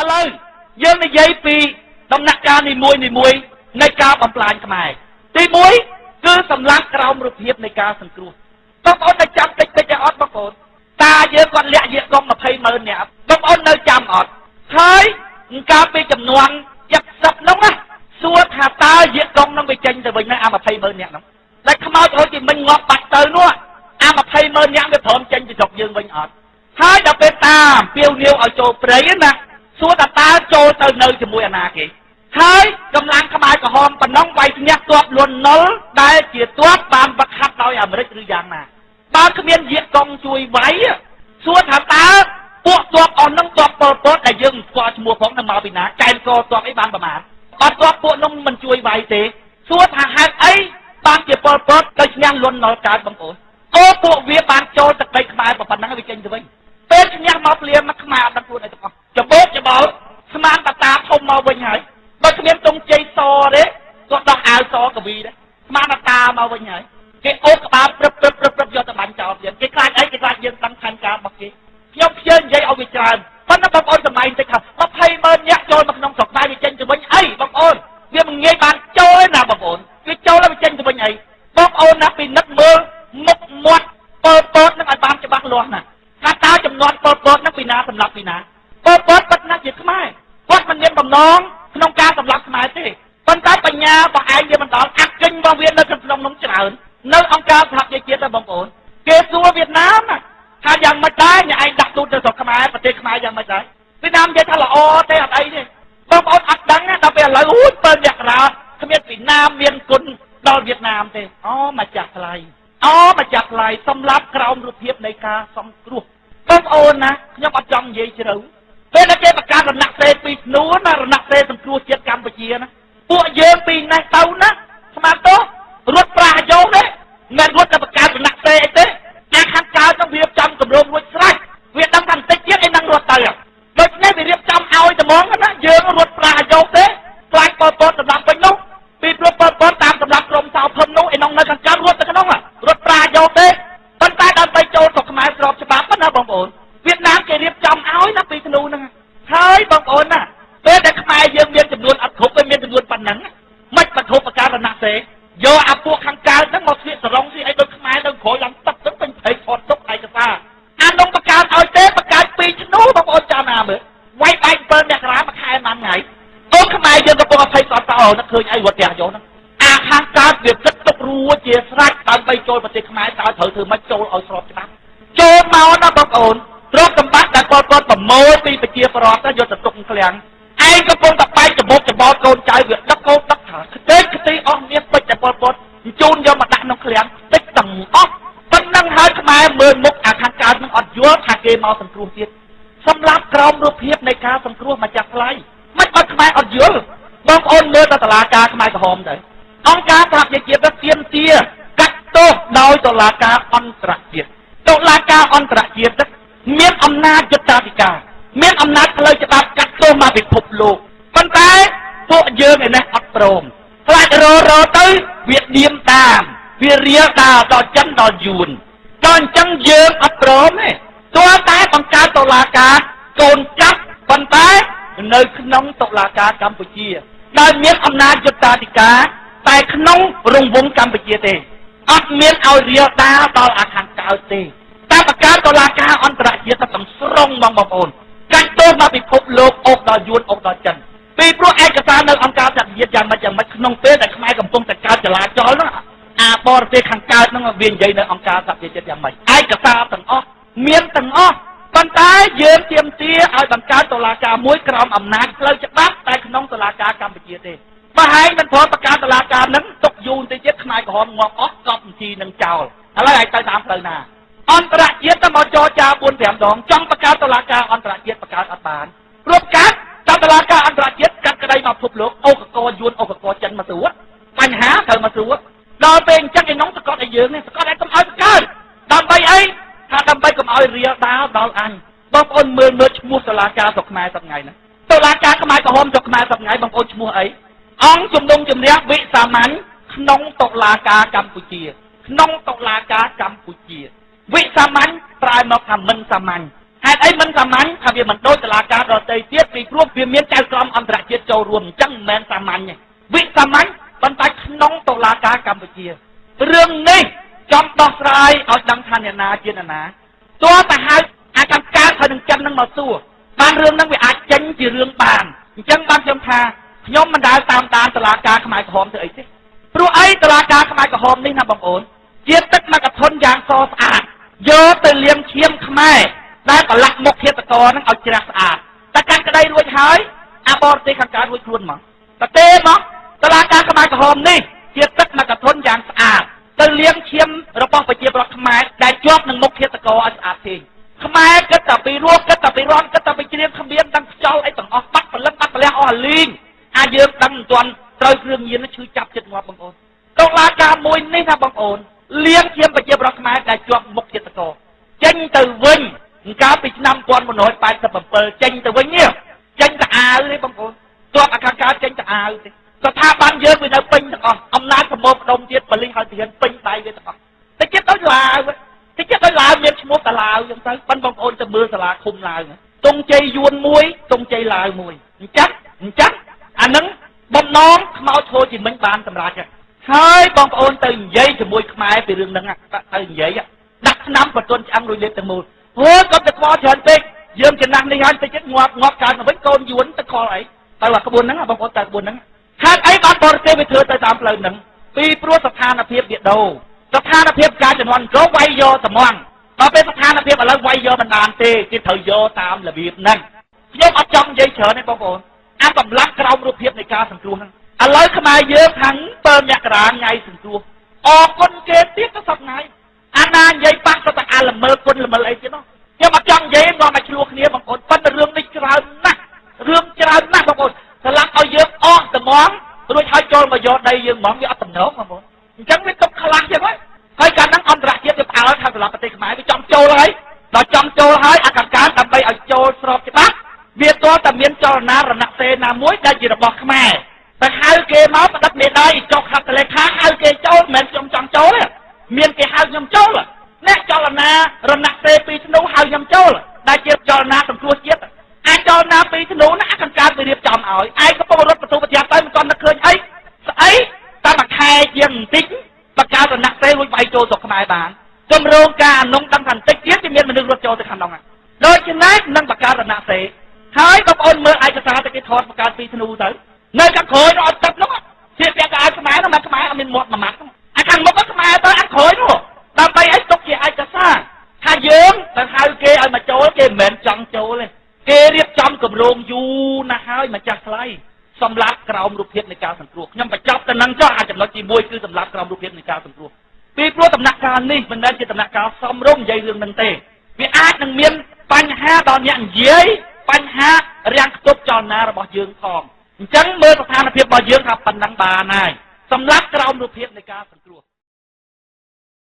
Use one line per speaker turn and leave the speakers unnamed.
ឥឡូវយើងនិយាយពីដំណាក់កាលនីមួយនីមួយនៃការបំផ្លាញខ្មែរទី1គឺសម្លាប់ក្រោមរូបភាពនៃការសង្គ្រោះបងប្អូននៅចាំតិចតិចឲ្យអត់បងប្អូនតាយើងគាត់លាក់យាកុំ20ម៉ឺននាក់បងប្អូននៅចាំអត់ហើយកាលពីចំនួន70នោះណាសួរថាតើយាកុំនឹងវាចេញទៅវិញណាអា20ម៉ឺននាក់នោះដែលខ្មោចហូចទីមិញងាប់បាត់ទៅនោះអា20ម៉ឺននាក់វាព្រមចេញពីស្រុកយើងវិញអត់ហើយដល់ពេលតាមពាវនាវឲ្យចូលព្រៃណាសួរថាតើចូលទៅនៅជាមួយអាណាគេហើយកម្លាំងខ្មែរក្រហមប៉ុណ្ណឹងវាយឈ្នះទ័ពលន់ណុលដែលជាទ័ពបានវឹកហាត់ដោយអាមេរិកឬយ៉ាងណាបើគ្មានយាកុងជួយវាយសួរថាតើពួកទ័ពអស់នឹងទ័ពប៉ុលពតដែលយើងមិនស្គាល់ឈ្មោះផងនឹងមកពីណាកែនកទ័ពអីបានប្រមាណបើទ័ពពួកនោះមិនជួយវាយទេសួរថាហេតុអីបានជាប៉ុលពតទៅឈ្នះលន់ណុលកើតបងប្អូនអូពួកវាបានចូលទឹកដីខ្មែរប៉ុណ្ណឹងវាចេញទៅវិញពេលឈ្នះមកភ្លាមមកខ្មែរអត់ដឹងខ្លួនអីទាំងអស់ច្បោកច្បល់ស្មានតាតាធំមកវិញហើយបើគ្មានទងជ័យសទេក៏ដោះអាវសកវីដែរស្មានតាមកវិញហើយគេអូសក្បាលព្រឹបព្រឹបព្រឹបព្រឹបយកទៅបាញ់ចោលទៀតគេខ្លាចអីគេខ្លាចយើងដឹងផែនការរបស់គេខ្ញុំខ្ជិលនិយាយឲ្យវាច្រើនប៉ុន្តែបងប្អូនសម័យតិចថា20ម៉ឺននាក់ចូលមកក្នុងស្រុកខ្មែរវាចេញទៅវិញអីបងប្អូនវាមិនងាយបានចូលទេណាបងប្អូនវាចូលហើយវាចេញទៅវិញអីបងប្អូនណាពិនិត្យមើលមុខមាត់ប៉ុលពតនឹងឲ្យបានច្បាស់លាស់ណាថាតើចំនួនប៉ុលពតនឹងពីណាសម្រាប់ពីណាប៉ុលពតពិតណាស់ជាខ្មែរគាត់មិនមានបំណងក្នុងការសម្លាប់ខ្មែរទេប៉ុន្តែបញ្ញារបស់ឯងវាមិនដល់អាកិញរបស់វានៅក្នុងនោះច្រើននៅអង្គការសហប្រជាជាតិដែរបងប្អូនគេសួរវៀតណាមថាយ៉ាងម៉េចដែរអ្នកឯងដាក់ទូតទៅស្រុកខ្មែរប្រទេសខ្មែរយ៉ាងម៉េចដែរវៀតណាមនិយាយថាល្អទេអត់អីទេបងប្អូនអត់ដឹងណាដល់ពេលឥឡូវអូយ7មករាគ្មានពីណាមានគុណដល់វៀតណាមទេអូម្ចាស់ថ្លៃអូម្ចាស់ថ្លៃសម្រាប់ក្រោមរូបភាពនៃការសង្គ្រោះបងប្អូនណាខ្ញុំអត់ចង់និយាយជ្រៅពេលដែលគេបង្កើតរណសេពីធ្នូណារណសេសង្គ្រោះជាតិកម្ពុជាណាពួកយើងពីនេះទៅណាស្មានទោះរត់ប្រាស់យោទេមិនរត់តែបង្កើតរណសេអីទេអាខាងកើតនឹងវាចំគម្រោងរួចស្រេចវាដឹងថាបន្តិចទៀតអីនឹងរត់ទៅដូច្នេះវារៀបចំឲ្យត្មងណាយើងរត់ប្រាស់យោទេខ្លាចប៉ុលពតសម្រាប់វិញនោះពីព្រោះប៉ុលពតតាមសម្រាប់ក្រុមសៅភឹមនោះឯនោះនៅខាងកើតរត់ទៅក្នុងរត់ប្រាស់យោទេប៉ុន្តែដើម្បីចូលស្រុកខ្មែរស្របច្បាប់ណាបងប្អូនវៀតណាមគេរៀបចំឲ្យណាពីធ្នូហ្នឹងហើយបងប្អូនណាពេលដែលខ្មែរយើងមានចំនួនអត់គ្រប់វាមានចំនួនប៉ុណ្ណឹងមិនបធុបការរណសេយកអាពួកខាងកើតហ្នឹងមកស្លៀកសរងស្លៀកអីដូចខ្មែរនៅក្រោយឡើងទឹកហ្នឹងពេញព្រៃថតទុកឯកសារអានងបង្កើតឲ្យទេបង្កើតពីធ្នូបងប្អូនចាំណាមើលវាយបែក7មករាមួយខែមួយថ្ងៃអូខ្មែរយើងកំពុងអភ័យសតោនឹកឃើញអីវត្តផ្ទះយកហ្នឹងអាខាងកើតវាគិតទុករួចជាស្រេចដើម្បីចូលប្រទេសខ្មែរតើត្រូវធ្វើម៉េចចូលឲ្យស្របច្បាប់ចូលមកណាបងប្អូនទ្រព្យសម្បត្តិដែលពលពតប្រមូលពីប្រជាពលរដ្ឋទៅយកទៅទុកឃ្លាំងឯងកំពុងតែបែកច្បុកច្បល់កូនចៅវាដឹកកូនដឹកថាខ្ទេចខ្ទីអស់មាសពេជ្រតែពលពតជូនយកមកដាក់ក្នុងឃ្លាំងតិចទាំងអស់ប៉ុណ្ណឹងហើយខ្មែរមើលមុខអាខាងកើតនឹងអត់យល់ថាគេមកសង្គ្រោះទៀតសម្រាប់ក្រោមរូបភាពនៃការសង្គ្រោះម្ចាស់ថ្លៃមិនអត់ខ្មែរអត់យល់បងប្អូនមើលដល់តឡាការខ្មែរក្រហមទៅអង្គការសហប្រជាជាតិទាមទារកាត់ទោសដោយតុលាការអន្តរជាតិតុលាការអន្តរជាតិមានអំណាចយុត្តាធិការមានអំណាចផ្លូវច្បាប់កាត់ទោសមកពិភពលោកប៉ុន្តែពួកយើងឯនេះអត់ព្រមខ្លាចររទៅវាឌៀមតាមវារៀលដើរដល់ចិនដល់យួនដល់អញ្ចឹងយើងអត់ព្រមទេទោះតែបង្កើតតុលាការកូនចាប់ប៉ុន្តែនៅក្នុងតុលាការកម្ពុជាដែលមានអំណាចយុត្តាធិការតែក្នុងរង្វង់កម្ពុជាទេអត់មានឲ្យរៀលដាដល់អាខាងកើតទេតែបង្កើតតុលាការអន្តរជាតិទៅទាំងស្រុងបងប្អូនកាត់ទោសមកពិភពលោកអូសដល់យួនអូសដល់ចិនពីព្រោះឯកសារនៅអង្គការសហប្រជាជាតិយ៉ាងម៉េចយ៉ាងម៉េចក្នុងពេលដែលខ្មែរកំពុងតែកើតចលាចលហ្នឹងអាបរទេសខាងកើតហ្នឹងវានិយាយនៅអង្គការសហប្រជាជាតិយ៉ាងម៉េចឯកសារទាំងអស់មានទាំងអស់ប៉ុន្តែយើងទាមទារឲ្យបង្កើតតុលាការមួយក្រោមអំណាចផ្លូវច្បាប់តែក្នុងតុលាការកម្ពុជាទេបើហែងមិនព្រមបង្កើតតុលាការហ្នឹងទុកយូរបន្តិចទៀតខ្មែរក្រហមងាប់អស់កប់បញ្ជីនឹងចោលឥឡូវឯងទៅតាមផ្លូវណាអន្តរជាតិទៅមកចរចា4 5ដងចង់បង្កើតតុលាការអន្តរជាតិបង្កើតអត់បានព្រោះកើតតាមតុលាការអន្តរជាតិកាត់ក្តីមកពិភពលោកអូកកយួនអូកកចិនមកសួរបញ្ហាត្រូវមកសួរដល់ពេលអញ្ចឹងឯនោះសកត់ឲ្យយើងនេះសកត់ឲ្យកុំឲ្យបង្កើតដើម្បីអីថាដើម្បីកុំឲ្យរៀលដាលដល់អញបងប្អូនមើលមើលឈ្មោះតុលាការស្រុកខ្មែរសប្ថ្ងៃហ្នឹងតុលាការខ្មែរក្រហមស្រុកខ្មែរសប្ថ្ងៃបងប្អូនឈ្មោះអីអង្គជំនុំជម្រះវិសាមញ្ញក្នុងតុលាការកម្ពុជាក្នុងតុលាការកម្ពុជាវិសាមញ្ញប្រែមកថាមិនសាមញ្ញហ ហេតុអីមិនសាមញ្ញថាវាមិនដូចតឡាការដទៃទៀតពីព្រោះវាមានចៅក្រមអន្តរជាតិចូលរួមអញ្ចឹងមិនមែនសាមញ្ញទេវិសាមញ្ញប៉ុន្តែក្នុងតុលាការកម្ពុជារឿងនេះចង់ដោះស្រាយឲ្យដឹងថាអ្នកណាជាអ្នកណាទោះតែហៅអាកម្មការហើយនឹងចិននឹងមកសួរបានរឿងហ្នឹងវាអាចចេញជារឿងបានអញ្ចឹងបានខ្ញុំថាខ្ញុំមិនដែលតាមដានតុលាការខ្មែរក្រហមធ្វើអីទេព្រោះអីតុលាការខ្មែរក្រហមនេះណាបងប្អូនជាទឹកមកកធនយ៉ាងសស្អាតយកទៅលាងឈាមខ្មែរដែលប្រឡាក់មុខឃាតករហ្នឹងឲ្យជ្រះស្អាតតែកាន់ក្តីរួចហើយអាបរទេសខាងកើតរួចខ្លួនមកប្រទេសមកតុលាការខ្មែរក្រហមនេះជាទឹកមកកធនយ៉ាងស្អាតទៅលាងឈាមរបស់ប្រជាពលរដ្ឋខ្មែរដែលជាប់នឹងមុខឃាតករឲ្យស្អាតទេខ្មែរគិតតែពីរស់គិតតែពីរំគិតតែពីជ្រាបគ្មានដឹងខ្យល់អីទាំងអស់បាត់ព្រលឹងបាត់ប្រលះអស់អាលីងអាយើងដឹងមិនទាន់ត្រូវគ្រឿងញៀនឈឺចាប់ចិត្តងាប់បងប្អូនតុលាការមួយនេះណាបងប្អូនលាងឈាមប្រជាពលរដ្ឋខ្មែរដែលជាប់មុខឃាតករចេញទៅវិញកាលពីឆ្នាំ1987ចេញទៅវិញនេះចេញទៅអាវទេបងប្អូនទោះអាខាងកើតចេញទៅអាវទេស្ថាប័នយើងវានៅពេញទាំងអស់អំណាចប្រមូលផ្ដុំទៀតបលិសឲ្យទាហានពេញដៃវាទាំងអស់តែចិត្តដូចឡាវតែចិត្តដូចឡាវមានឈ្មោះតាឡាវចឹងទៅប៉ុនបងប្អូនទៅមើលសាលាឃុំឡាវទងជ័យយួនមួយទងជ័យឡាវមួយអញ្ចឹងអានឹងបំណងខ្មោចហូជីមិញបានសម្រាប់ហើយបងប្អូនទៅនិយាយជាមួយខ្មែរពីរឿងហ្នឹងទៅនិយាយដាក់ឆ្នាំប្រទន់ឆ្អឹងរួចលេបទាំងមូលហូក៏ទៅខ្វល់ច្រើនពេកយើងចំណាស់នេះហើយតិចទៀតងាប់ងាប់កើតមកវិញកូនយួនទៅខលអីទៅអាក្បួនហ្នឹងបងប្អូនទៅក្បួនហ្នឹងហេតុអីបានបរទេសវាធ្វើទៅតាមផ្លូវហ្នឹងពីព្រោះស្ថានភាពវាដូរស្ថានភាពការជំនាន់ក៏វាយយកត្មងដល់ពេលស្ថានភាពឥឡូវវាយយកមិនបានទេគេត្រូវយកតាមរបៀបហ្នឹងខ្ញុំអត់ចង់និយាយច្រើនទេបងប្អូនអាកម្លាំងក្រោមរូបភាពនៃការសង្គ្រោះហ្នឹងឥឡូវខ្មែរយើងខាង7មករាថ្ងៃសង្គ្រោះអរគុណគេទៀតទៅសប្ថ្ងៃអាណានិយាយប៉ះទៅតែអាល្មិលគុណល្មិលអីទៀតនោះខ្ញុំអត់ចង់និយាយមកមកឆ្លោះគ្នាបងប្អូនប៉ុន្តែរឿងនេះច្រើនណាស់រឿងច្រើនណាស់បងប្អូនស្លាប់ឲ្យយើងអស់ត្មងរួចហើយចូលមកយកដីយើងហ្មងវាអត់តំណងបងប្អូនអញ្ចឹងវាទុកខ្លះចឹងហើយកាលហ្នឹងអន្តរជាតិវាផ្អើលថាសម្រាប់ប្រទេសខ្មែរវាចង់ចូលហើយដល់ចង់ចូលហើយអាកការដើម្បីឲ្យចូលស្របច្បាប់វាទាល់តែមានចលនារណសេណាមួយដែលជារបស់ខ្មែរតែហៅគេមកផ្ដិតមេដៃចុះហត្ថលេខាហៅគេចូលមិនមែនខ្ញុំចង់ចូលទេមានគេហៅខ្ញុំចូលអ្នកចលនារណសេពីធ្នូហៅខ្ញុំចូលដែលជាចលនាសង្គ្រោះជាតិអាចចលនាពីធ្នូណាអាកង្កើតវារៀបចំឲ្យឯងកំពុងរត់បន្ទូប្រចាំទៅមិនទាន់នឹកឃើញអីស្អីតាមមួយខែជាងបន្តិចបង្កើតរណសេរួចវាយចូលស្រុកខ្មែរបានគម្រោងការអនុងដឹងថាបន្តិចទៀតវាមានមនុស្សរត់ចូលទៅខាងនោះដូច្នេះនឹងបង្កើតរណសេហើយបងប្អូនមើលឯកសារតែគេថតបង្កើតពីធ្នូទៅនៅខាងក្រោយនោះអត់ទឹកនោះជាពាក់កៅអៅខ្មែរនោះមកខ្មែរអត់មានមាត់មួយម៉ាត់អាខាងមុខខ្មែរទៅអាក្រោយនោះដើម្បីឲ្យទុកជាឯកសារថាយើងទៅហៅគេឲ្យមកចូលគេមិនមែនចង់ចូលទេគេរៀបចំគម្រោងយូរណាស់ហើយម្ចាស់ថ្លៃសម្រាប់ក្រោមរូបភាពនៃការសង្គ្រោះខ្ញុំបញ្ចប់ទៅនឹងចុះអាចំណុចទី1គឺសម្រាប់ក្រោមរូបភាពនៃការសង្គ្រោះពីព្រោះដំណាក់កាលនេះមិនមែនជាដំណាក់កាលសមរម្យនិយាយរឿងនឹងទេវាអាចនឹងមានបញ្ហាដល់អ្នកនិយាយបញ្ហារាំងខ្ទប់ចលនារបស់យើងផងអញ្ចឹងមើលស្ថានភាពរបស់យើងថាប៉ុណ្ណឹងបានហើយសម្រាប់ក្រោមរូបភាពនៃការសង្គ្រោះ